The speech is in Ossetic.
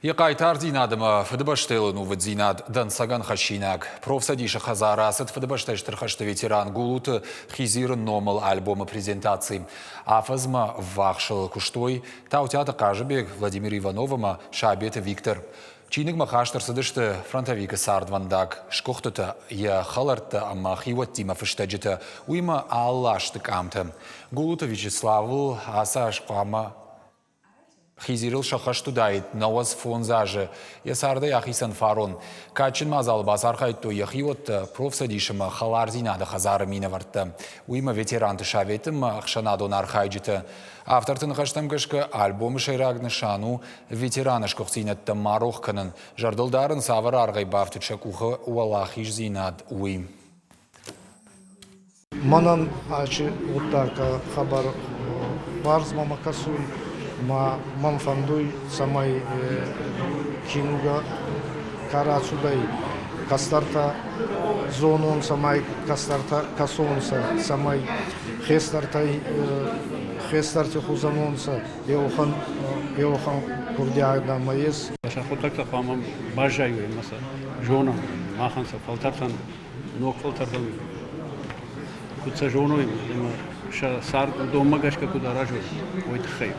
Йӕ хъайтардзинад ӕмӕ Фыдыбӕстӕйыл ӕнувыддзинад дӕнцӕгӕн хӕссинаг. Профцӕдисы хӕдзары ацыд Фыдыбӕстӕйы Стыр хӕсты ветеран Гулуты Хизиры номыл альбомы презентаци. Афӕдзмӕ ввахсыл куыстой Таутиаты Хъазыбег, Владимир Иванов ӕмӕ Сабеты Виктор. Чиныгмӕ хаст ӕрцыдысты фронтовикы цардвӕндаг, сгуыхтытӕ, йӕ хӕлӕрттӕ ӕмӕ хиуӕттимӕ фыстӕджытӕ, уыимӕ алы азты къамтӕ. Гулуты Вячеславыл ацы аз хъуамӕ Хизирыл сӕххӕст уыдаид 95 азы, йӕ цардӕй ахицӕн фарон. Кадджын мадзалы бацархайдтой йӕ хиуӕттӕ, профцӕдисы ӕмӕ хӕлардзинады хӕдзары минӕвӕрттӕ, уыимӕ ветеранты советы ӕмӕ ӕхсӕнадон архайджытӕ. Авторты ныхӕстӕм гӕсгӕ, альбомы сӕйраг нысан у ветераны сгуыхтдзинӕдтӕ ма рох кӕнын, зӕрдыл дарын цавӕр аргъӕй бафтыд сӕ къухы уӕлахиздзинад, уый. Мӕнӕн ачи гъуддаг хъӕбӕр хуарз мӕмӕ кӕсуй ма мӕн фӕндуй, цӕмӕй кинугӕ ка рацудӕй, кӕстӕртӕ зононцӕ ма кӕстӕртӕ кӕсонцӕ, цӕмӕй хестӕртӕй хестӕрти хузӕн уонцӕ, еуӕхӕн еуӕхӕн курдиадӕ мӕ ес. Сӕ гъуддӕгтӕ хъуамӕ баззайой ӕма сӕ зонӕн, махӕн сӕ фӕлтӕртӕн ног фӕлтӕртӕн куыд сӕ зоной ӕмӕ сӕ цард уыдонмӕ гӕсгӕ куыд аразой, уый тыххӕй.